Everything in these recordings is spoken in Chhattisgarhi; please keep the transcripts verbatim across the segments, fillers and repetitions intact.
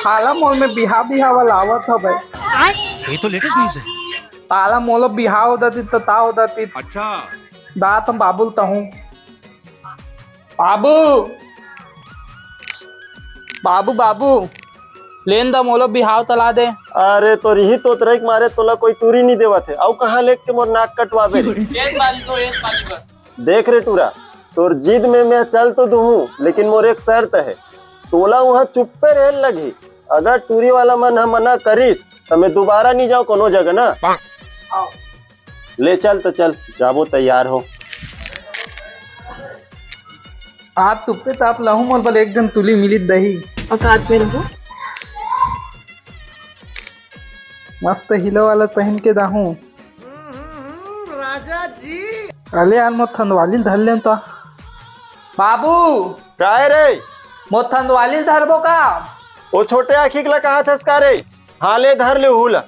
काला मोल में बिहाव बिहाव वाला आवत हवे। ये तो लेटेस्ट न्यूज है। काला मोल बिहाव हो जाती त ता हो जाती। अच्छा। दात हम बाबुल तहूँ। बाबू, बाबू, बाबू, लेन द मोलो बिहाव तला दे। अरे, तोर इही तोतरई के मारे तोला कोई टूरी नहीं देवत है। अउ कहाँ लेके मोर नाक कटवाबे रे? एक बारी तो, एक बारी बस। देख रे टूरा, तोर जिद में मैं चल तो दूहूँ, लेकिन मोर एक शर्त है, तोला उहाँ चुप्पे रहे लगही। अगर टूरी वाला मन ह मना करिस, त मैं दोबारा नहीं जाऊँ कोनो जगह ना। ले चल त चल, जाबो तैयार हो। आज तुप्पे ताप लहू मोर बल एक जन तुली मिली दही। औकात में रहो। मस्त हिलो वाला पहन के दाहूँ। राजा जी। अले यार, मोर थंदवाली धर लेन तो। बाबू। काय रे? मोर थंदवाली धरबो का? ओ छोटे आँखी के ला कहा थस का रे? हाँ, ले धर ले उहू ला।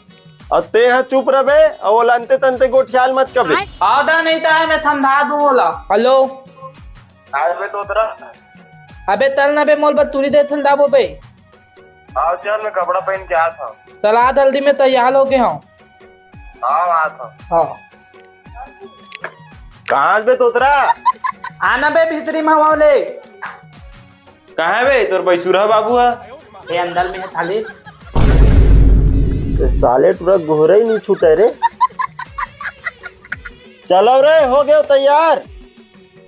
अउ ते ह चुप रबे, अउ ओला अंते तंते गोठियाल मत कबे। आदा नहीं ता है, मैं थंदा दूँ ओला। हेलो। आज बे तोतरा। अबे तल ना बे, मोल बतूरी दे थंदाबो बे। आओ चल, मैं कपड़ा पहन के आता हूँ। चल आ, जल्दी में तैयार हो गए हूँ। हाँ, आता हूँ। हाँ। कहाँ बे तोतरा? आना बे भीतरी में हवा ले। कहाँ है बे तोर बैसुरा बाबू है? ये अंदर में है थाली। ये साले टूरा गोहरा ही नहीं छूटे रे। चलो रे, हो गए तैयार।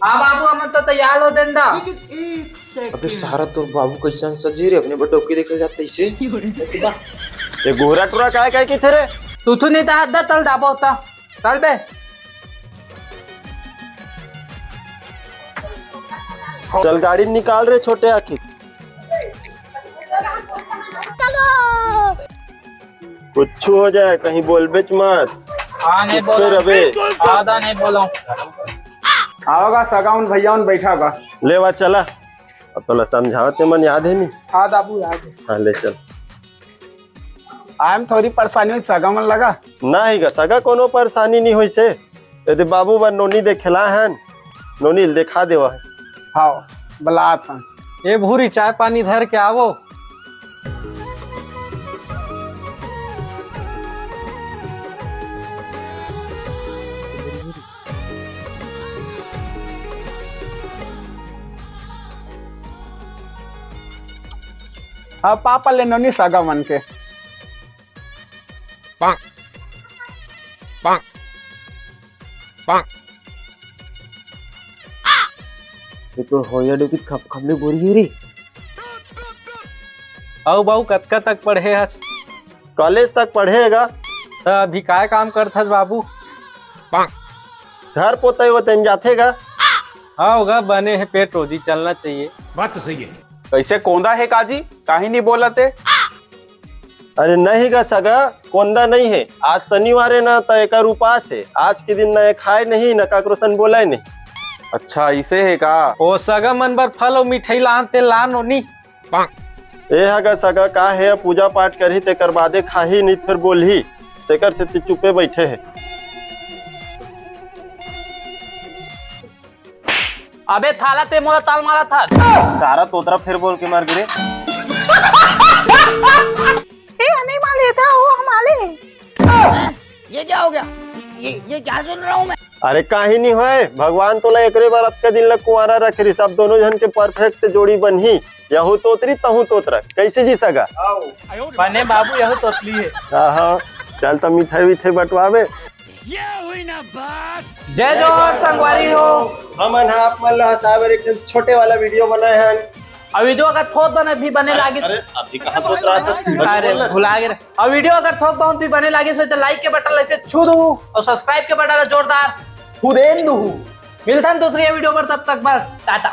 हाँ बाबू, हम तो तैयार हो देन दा। अबे सारा तोर बाबू कैसन सजी रे, अपने बटोकी देखे जाते इसे। ये गोहरा टूरा काय काय की थे रे? तू तू नहीं ता हद्दा तल दाबो ता। चल बे। चल गाड़ी निकाल रे छोटे आँखी। कुछ हो जाए, कहीं बोलबेच मत। हाँ, नहीं चुप्पे बोला। रबे। आदा नहीं बोला। आओगा सगा उन भैया उन बैठा बा। ले वा चला। अब तोला समझावत ते मन याद है नी? हाँ दाबू, याद है। हाँ, ले चल। आए में थोड़ी परेशानी होई सगा मन लगा? नहीं गा सगा, कोनो परेशानी नहीं होई से। यदि बाबू बर नोनी देखेला हन, नोनी ल देखा देवा है। हाँ, बलात हन। ए भूरी, चाय पानी धर के आवो। अब पापा ले नोनी सगा मन के। पाक। पाक। पाक। ये तो होया डुकी खप खप ले बोरी है रे। अउ बाऊ, कतका तक पढ़े हस? कॉलेज तक पढ़े गा। त अभी काय काम करथस बाबू? पाक। घर पोतई वोतई में जाथे गा। हाँ गा, बने है, पेट रोजी चलना चाहिए। बात तो सही है। कैसे कोंदा है काजी, काहे नहीं बोलते? अरे नहीं गा सगा, कोंदा नहीं है। आज शनिवार है ना, त एकर उपास है। आज के दिन ना ये खाए नहीं, ना काकरो सन बोलाए नहीं। अच्छा, इसे है का? ओ सगा मन बर फल अउ मिठाई लान ते लान ओनी। ए हा गा सगा, का है, पूजा पाठ करही, तेकर बादे खाही, नहीं त फेर बोलही। तेकर सेती चुपे बैठे है। अबे थाला, ते मोला ताल मारा था। सारा तोतरा फेर बोल के मर गिरे। ए, नहीं माले था, वो हमाले। ये क्या हो गया? ये, ये क्या सुन रहा हूँ मैं? अरे, काहे नहीं होए, भगवान तोला एकरे बर अतका दिन लग कुंवारा रखे रहिस, सब दोनों झन के perfect जोड़ी बनही। यहू तोतरी, तहू तोतरा, कैसे जी सगा? बने बाबू, यहू तोतली है। हाँ, हाँ, चल त मिठाई विठाई बंटवाबे। ये हुई ना बात। जय जोहार संगवारी हो। हमन ह आप मन ला हंसाए बर एक ठन छोटे वाला video बनाए हन। अउ video अगर थोक दन भी बने लागे। अरे, अभी कहाँ थोक रहा था? अरे, बोल ना। भुला गे रे। अउ video अगर थोक बहुत भी बने लागे, सो तो like के button ला ऐसे छू दू अउ subscribe के button ला जोरदार हुरेन दू। मिलथन दूसरी video पर, तब तक बस टाटा।